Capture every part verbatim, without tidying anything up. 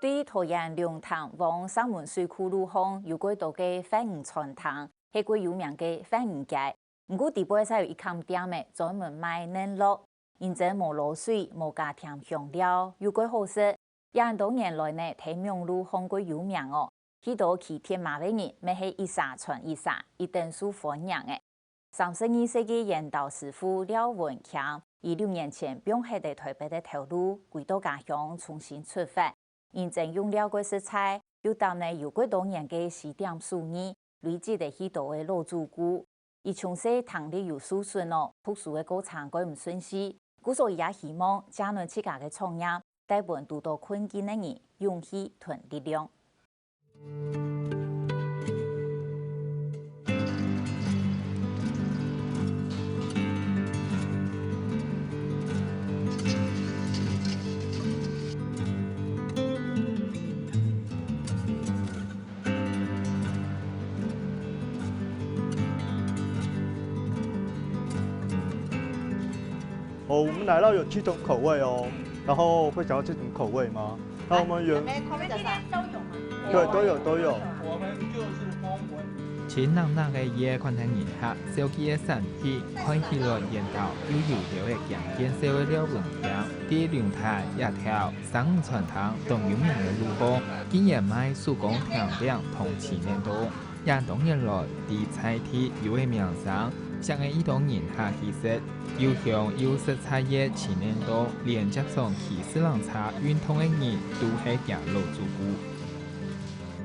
對桃園龍潭往石門水庫路項有蓋多个番薯餐廳，係蓋有名个番薯街。毋過底背就有一間店仔專門賣嫩螺，認真無撈水、無加添香料，又蓋好食。這恁多年來呢，在網路項蓋有名哦。 去到騎鐵馬个人，乜係一儕傳一儕，一等受歡迎个。三十二歲个緣投師傅廖文強，佢六年前放忒在臺北个頭路，歸到家鄉重新出發。認真用料蓋實在，又搭呢有蓋多年个西點手藝，累積个許多个老主顧。 佢從細聽力有受損哦，讀書个過程蓋毋順序，故所佢也希望借等自家个創業，帶分堵到困境个人勇氣同力量。哦，我們奶酪有七種口味哦，然後會想要這種口味嗎？那我們原每口味的啥？都有嗎？對，都有都有。我們就是風味。清冷冷个夜，看等人客紹介个產品，看起來緣投又有兜仔驚見笑个廖文強，在龍潭這條生魚餐廳當有名个路項，竟然賣手工甜點同摎等等。 這多年來，在在地有个名聲，吸引一兜人客去食，又香又實在个摎等等，連接上騎四輪車運動个人都係厥老主顧。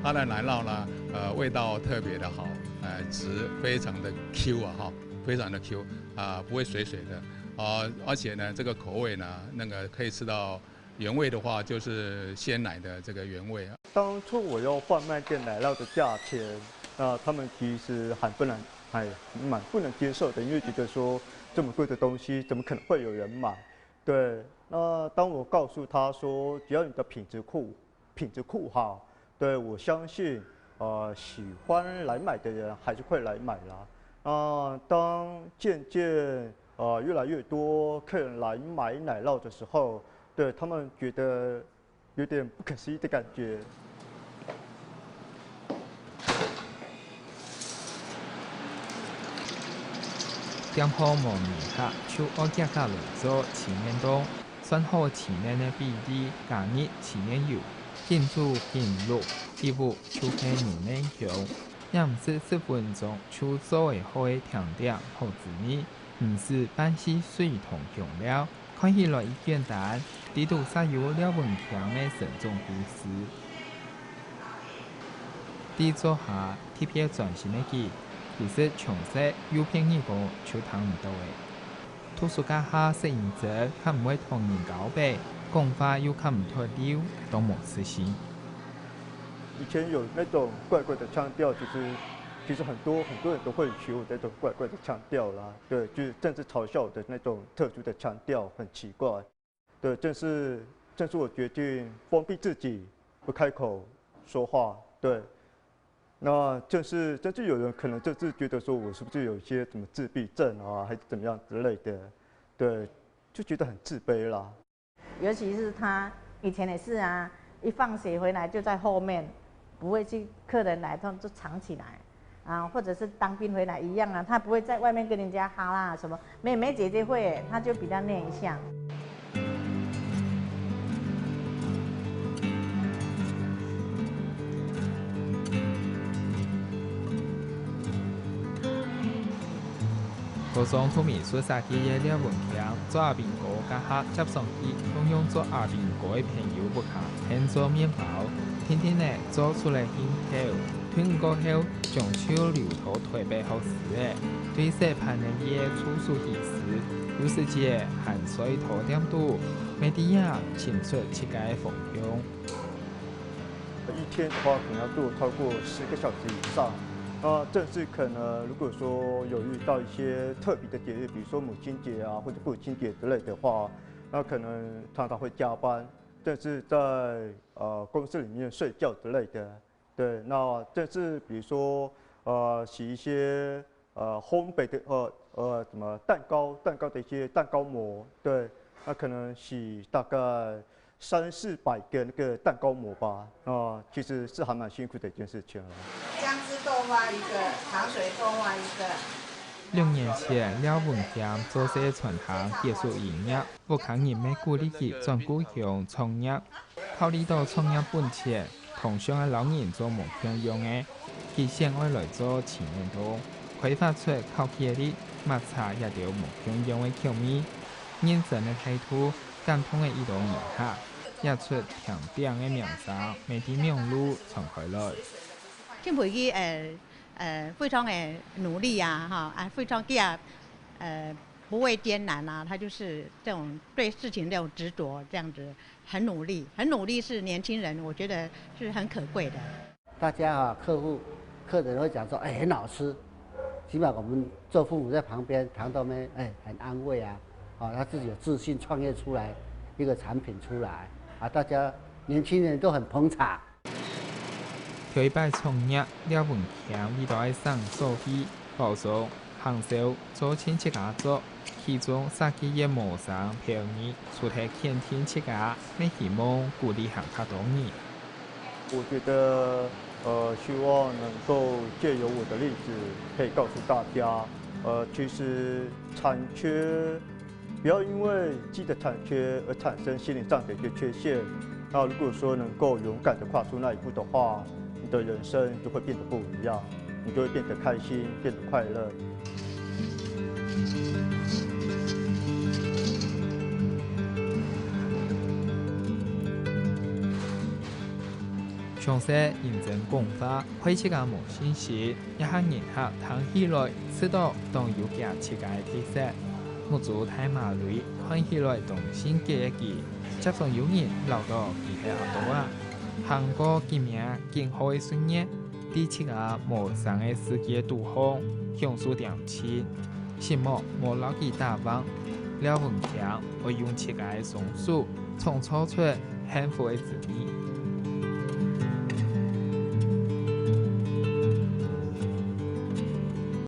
它的奶酪呢，呃，味道特別的好，呃，質非常的 Q 啊哈，非常的 Q 啊、不會水水的，啊、而且呢，這個口味呢，那個可以吃到原味的話，就是鮮奶的這個原味啊。當初我要販賣這奶酪的價錢，那他們其實還不能，還蠻不能接受的，因為覺得說這麼貴的東西怎麼可能會有人買？對，那當我告訴他說，只要你的品質顧，品質顧好，對，我相信，呃，喜歡來買的人還是會來買啦。那當漸漸呃越來越多客人來買奶酪的時候，對，他們覺得有點不可思議的感覺。店項無人客，就愛遽遽來做摎等等，算好摎等等个比例，加入摎等油，緊煮緊摝，底肚就係牛乳香。也毋使十分鐘就做會好个甜點好滋味，毋使半死水同香料， 看起來已簡單，裡肚煞有廖文強个生存故事。在灶下特別專心个佢，其實從細幼片耳公就聽毋到咧。讀書該下細人仔較毋會同人交陪，講話又較毋脫溜，當無自信。以前有那種怪怪的腔調，其實其實很多很多人都會學我那種怪怪的腔調啦，對，就是政治嘲笑我的那種特殊的腔調，很奇怪。 對，正是正是我決定封閉自己，不開口說話。對，那正是正是有人可能正是覺得說我是不是有一些什麼自閉症啊，還是怎麼樣之類的，對，就覺得很自卑啦。尤其是他以前也是啊，一放學回來就在後面，不會去客人來，他就藏起來。 啊，或者是當兵回來一樣啊，他不會在外面跟人家哈啦什麼。妹妹姐姐會，他就比較內向。高中讀美術設計个廖文強，做阿兵哥該下輒常去共樣做阿兵哥个朋友屋下，現做麵包，定定仔做出來應酬。退伍過後， 將就留到臺北學師仔，對洗盤仔个觸手起勢，有時節還睡到店肚，乜在這尋出自家个方向。一天的話，可能要做超過十個小時以上。那正式可能，如果說有遇到一些特別的節日，比如說母親節啊，或者父親節之類的話，那可能常常會加班，甚至在呃公司裡面睡覺之類的。 對，那甚至比如說，呃，洗一些呃烘焙的呃呃什麼蛋糕，蛋糕的一些蛋糕模，對，那可能洗大概三四百个那个蛋糕模吧，啊，其实是还蛮辛苦的一件事情啊。姜汁豆花一个，糖水豆花一个。六年前，廖文強做事轉行結束營業，屋下人乜鼓勵佢轉故鄉創業。考慮到創業本錢，同鄉个老人做無共樣个，佢先愛來做青年堂，開發出烤雞粒、抹茶這兜無共樣个口味。認真个態度，感動了一兜人客，這齣甜餅个名聲乜在網路傳開來。陳培基呃呃非常的努力啊，哈啊非常佢啊呃不畏艰难啊，他就是这种对事情那种执着，这样子很努力，很努力是年轻人，我觉得是很可贵的。大家哈，客户、客人会讲说，哎，很好吃，起码我们做父母在旁边尝到没，哎，很安慰啊。啊，他自己有自信创业出来一个产品出来，啊，大家年轻人都很捧场。頭一擺創業，廖文強為到愛省所費、包裝、行銷，做盡自家做，其中設計个模型標語，除忒肯定自家，乜希望鼓勵還較多人。我觉得，呃，希望能够借由我的例子，可以告诉大家，呃，其实残缺，不要因为自己的残缺而产生心理上的一些缺陷。那如果说能够勇敢的跨出那一步的话，你的人生就会变得不一样，你就会变得开心，变得快乐。從細認真講話，會自家無信心，一下人客聽起來，試著當有佢自家个特色。目珠大馬鐳，看起來當性格个佢，接上有人恅著佢係阿多啊。行過幾名景好个歲月，在自家無聲个世界肚項，享受恬靜。寂寞無摎佢打橫，廖文強會用自家个雙手，創造出幸福个滋味。